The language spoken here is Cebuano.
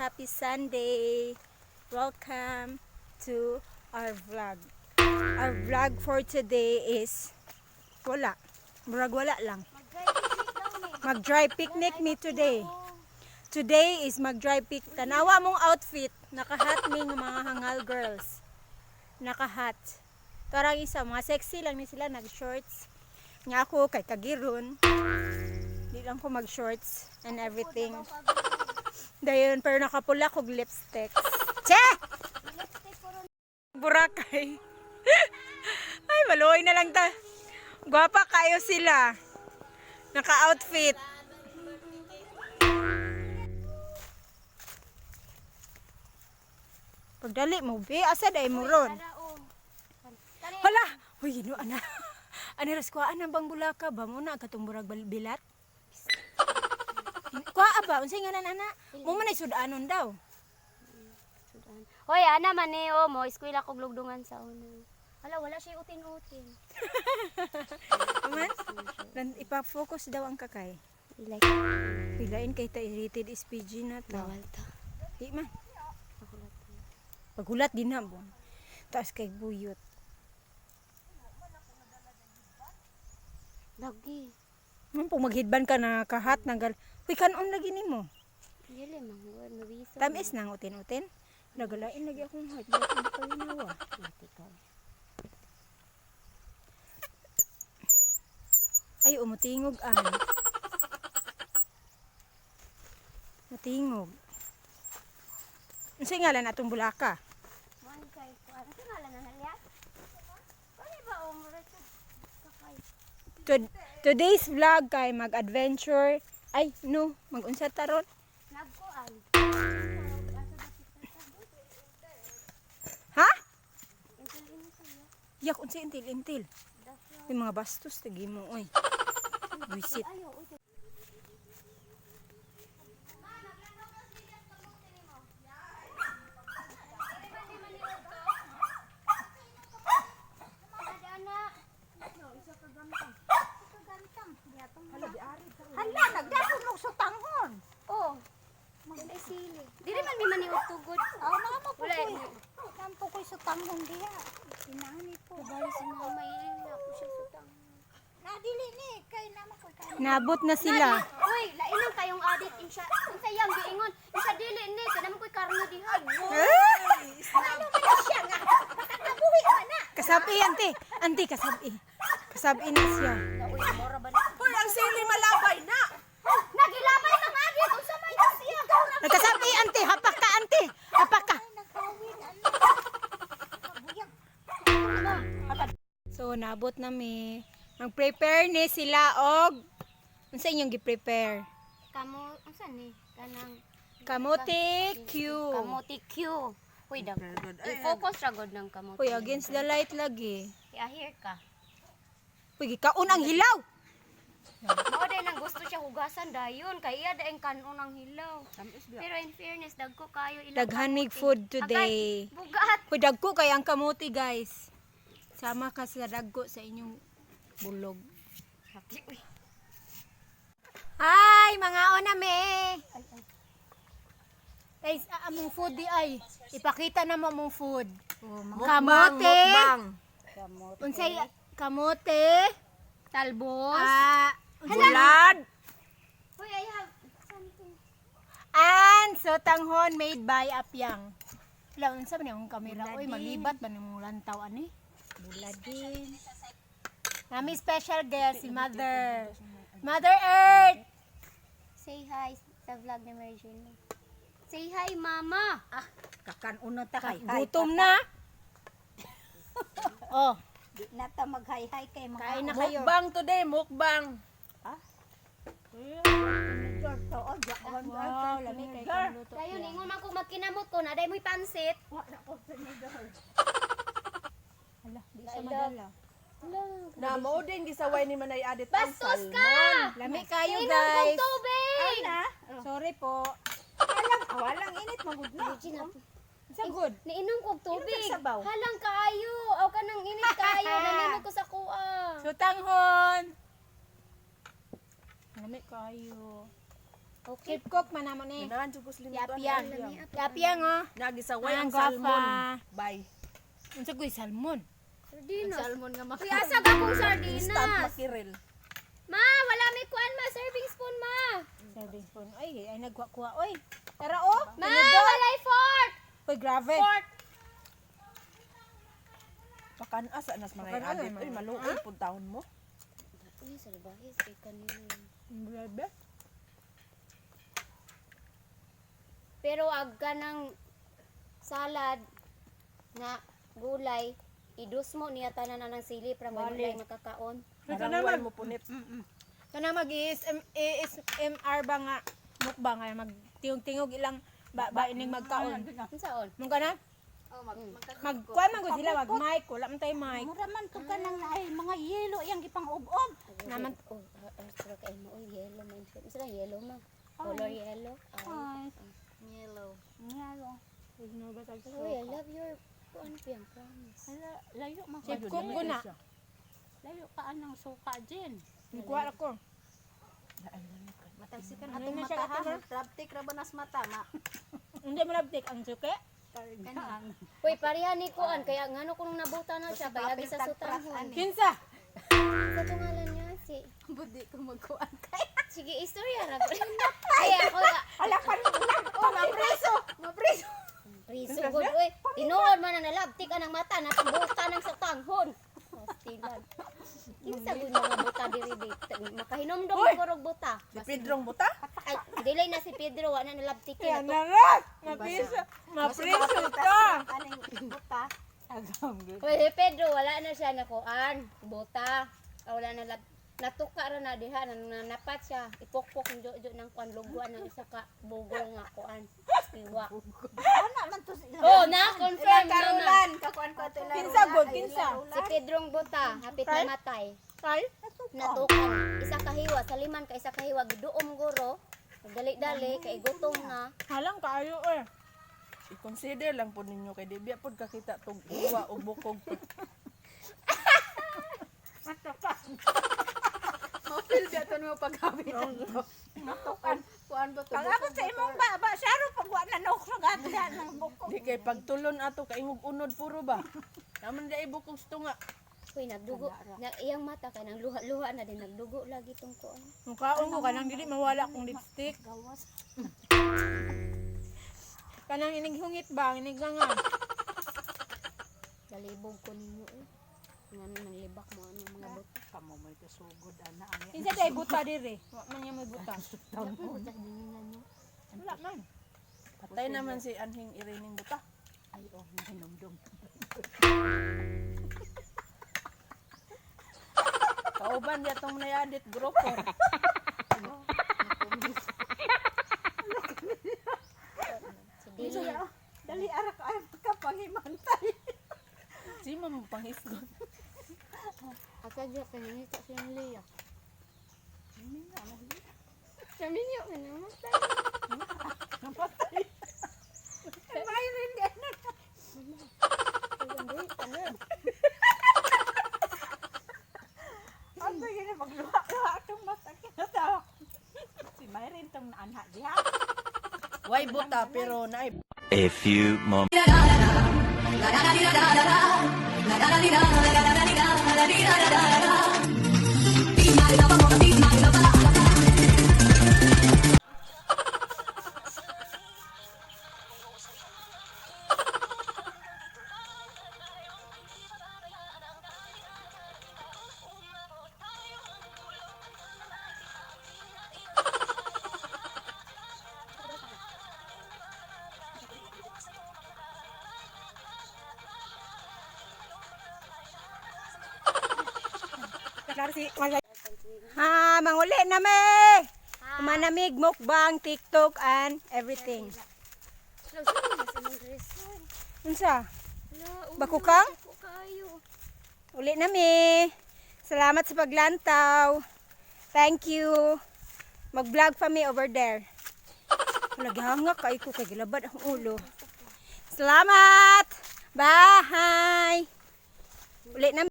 Happy Sunday! Welcome to our vlog. Our vlog for today is wala. Murag wala lang. Mag-dry picnic me today. Today is mag-dry pic. Tanawa mong outfit. Naka-hat mi nga mga hangal girls. Naka-hat. Tarang isa, mga sexy lang ni sila, nag-shorts. Nga ako, kay kagiron. Di lang ko mag-shorts and everything. Dayon, pero nakapula kog lipsticks. Che! Boracay. Ay, maluoy na lang ta. Gwapa kayo sila. Naka-outfit. Pagdali mo, be, asa day mo ron? Hala! Uy, ginoo ana. Ani ras kuhaan ang bang bulaka ba mo na katong murag bilat? Kuha ba unsay ngalan ana? Mo man ay sudanon daw. Hoy, ana man eh, oh, mo eskwela kog lugdungan sa una. Hala, wala siya utin-utin. Aman, ipa-focus daw ang kakay. Like, Pilain kay ta rated SPG na to. bawal to. Di man. Paghulat din na bon. Taas kay buyot. Lagi. Man po maghidban ka na kahat nanggal. Uy, kanon lagi nimo. Dili man gud mabiso. Tamis nang utin-utin. Nagalain lagi akong heart. Bakit hindi pa ginawa? Mati ka. Ay, umutingog an. Matingog. Unsay ngalan atong bulaka? Man kay ko ano sa ngalan na naliya? Kani ba o mura sa kakay. Today's vlog kay mag-adventure. Ay, no, mag-unsa taron. Nagkuan. Ha? Yak unsa intil-intil. May mga bastos tagi mo oy. Buisit. Hala, nagdakon og sutanghon. Oh. Dili sili. Dili man mi maniud tugod. Aw, mga mo po Wala ko'y. eh. Kampo ko'y sutanghon diha. Inani po. Bali si mama ila ko siya sutang. Nadili ni kay naman ko kay. Nabot na sila. Uy, lain ang kayong adit insya. Unsa yang giingon? Insya dili ni kay naman ko'y karno diha. Ano man na siya nga? Makakabuhi man na. Kasabi ante, ante kasabi. Kasabi na siya. Uy, mora ba na? Hoy, ang sili malabay na! Nagilabay mang adit unsa man ka siya? Nagkasabi ante, hapak ka ante, hapak ka. Nagkawin ano. Kabuyag. So nabot na mi. Mag-prepare ni sila og unsa inyong gi-prepare? Kamo unsa ni? Kanang Kamote Q. kamote Q. Uy, dag. I-focus ra gud ng kamote. Uy, against the light lagi. Here ka. Uy, gikaon ang hilaw. Mao day nang gusto siya hugasan dayon kay iya daeng kanon ang hilaw. Pero in fairness dagko kayo ilang Daghanig kamote. food today. Agay, bugat. Uy, dagko kay ang kamote, guys. Sama ka sa dagko sa inyong bulog. Uy. Hi, mga oname. Guys, among food di ay. Ipakita na mo among food. Kamote. Mukbang. Unsay kamote? Talbos. Ah, Bulad. Uy, I have something. and sotanghon made by Apyang. Wala, unsa man yung kamera? Oy, malibat man yung lantaw ani. Buladin. Nami special guest si Mother. Mother Earth. Say hi sa vlog ni Mary Jane. Say hi, Mama. Ah, Kakanuno ta kay. Gutom na. Oh, Di na ta maghay-hay kay mga kain na kayo. Mukbang today, mukbang. Wow, lami kay kang luto. Kayo ningon man kung magkinamot ko na day mo'y pansit. Hala, di siya madala. Na mo din gisaway ni Manay Adit ang Bastos salmon. ka! Lami kayo, Inom kong guys. tubig! Sorry po. Walang init magud na. Regina, Sa good. Niinom kog tubig. sabaw. Halang kaayo. Aw kanang init kaayo. Nalimot ko sa kuha. Sutanghon. Lami kayo. Okay. Chip cook man namo ni. Ganahan jud ko sa limutan. Yapiyang. Yapiyang oh. Nagisaway Ang ang salmon. guwapa. Bye. Unsa ko'y salmon? Sardinas. Salmon nga Uy, asa ka kong Instant sardinas? makirel. Ma, wala may kuan ma, serving spoon ma. Serving spoon. Ay, ay nagkuha-kuha. Oy. Tara oh. Ma, walay fork. Uy, grabe. Fork. Pakan-asa nas mga Pakan-asa, adit. mga- Uy, maluoy pud taon mo. Uy, salbahis kay kanina. Grabe. Pero ag ka ng salad nga gulay, idus mo niya tanan na ng sili para mo Bali. walay makakaon. Parang way mo punit. Kana mag ASMR ba nga mukbang nga magtingog-tingog ilang ba, ba ining magkaon. Unsaon? Mung kana? Oh, mag Magkuan man gud sila wag mic, wala man tay mic. Mura man to ka nang ay mga yelo yang gipang-ub-ob. Naman Oh, pero kay mo oy yellow man siya. Unsa lang yellow ma? Color yellow. Ay. Yellow. Yellow. Uy, I love your kuan piyang promise. Ala, layo man Chip cook ko na. Layo ka anang suka jin. Nikuha ako. Matagsikan Ano atong na siya, mata ha. ate, ma? Rabtik ra ba nas mata ma? Hindi mo labtik ang suki. Uy, pareha ni kuan kaya ngano kung nabuta na siya kay agi sa sutanhon. Kinsa? Sa tungalan niya si Budi ko magkuan kay. Sige, istorya ra ko. Ay, ako Ala pa Oh, mapreso. Mapreso. Priso gud oy. Tinuod man na nalabtik ang mata na buta ng sutanghon. Pastilan. Kinsa gud mga buta diri di. Makahinomdom ko rog buta. Si Pedrong buta? Ay, dili na si Pedro wa na nalabtik Kaya na na ra. Mapriso. Mapriso ta. Aning buta. Uy, si Pedro wala na siya nakuan, buta. Ah, wala na lab natuka ra na diha na napat siya ipokpok ng jojo ng kuan lugwan ng isa ka bugol nga kuan iwa. Ana man to sila. Oh, na confirm na na. Karulan, kakuan ko ato Kinsa gud kinsa? Si Pedrong buta hapit na matay. Kay? Natukan isa ka hiwa sa liman ka isa ka hiwa giduom guro. Dali-dali kay gutom na. Halang kaayo eh. I-consider lang po ninyo kay di biya pod kakita tog uwa o bukog. Mapil biya to mo pagkabit. Natukan. Kuan ba to? Pag-abot sa imong baba, saro pag wa na naukrog ato ng buko. Di kay pagtulon ato kaingog unod puro ba. Naman di ay bukog sa tunga. Uy, nagdugo. Na, iyang mata kay nang luha-luha na din nagdugo lagi tong kuan. Mukaon ko kanang dili mawala akong lipstick. Gawas. Kanang inig hungit ba, inig nga. Dalibog ko ninyo eh. Ngano nang libak mo ano mga buta. Kamo may kasugod ana ang Kinsa day buta diri? Wa man niya may buta. Wala man. Patay naman si Anhing Irining buta. Ay oh, nahinomdom. Kauban niya tong nayadit grupo. Si Delia. Dali ara ka ay makapangimantay. Si mo panghisgot. Asa diya kanina sa siyang Leah. Naminyo ka na matay. Namatay. Mayroon din. Ang sige na magluha-luha itong mata kinatawa. Si Myrin tong naanha diha. Way buta pero naay A few moments. Klaro si Ha, manguli na me. Manamig mukbang, TikTok and everything. Unsa? Bakukang? Kayo. Uli na mi. Salamat sa paglantaw. Thank you. Mag-vlog pa mi over there. Wala gihangak kay ko kay gilabad akong ulo. Salamat. Bye. Uli na.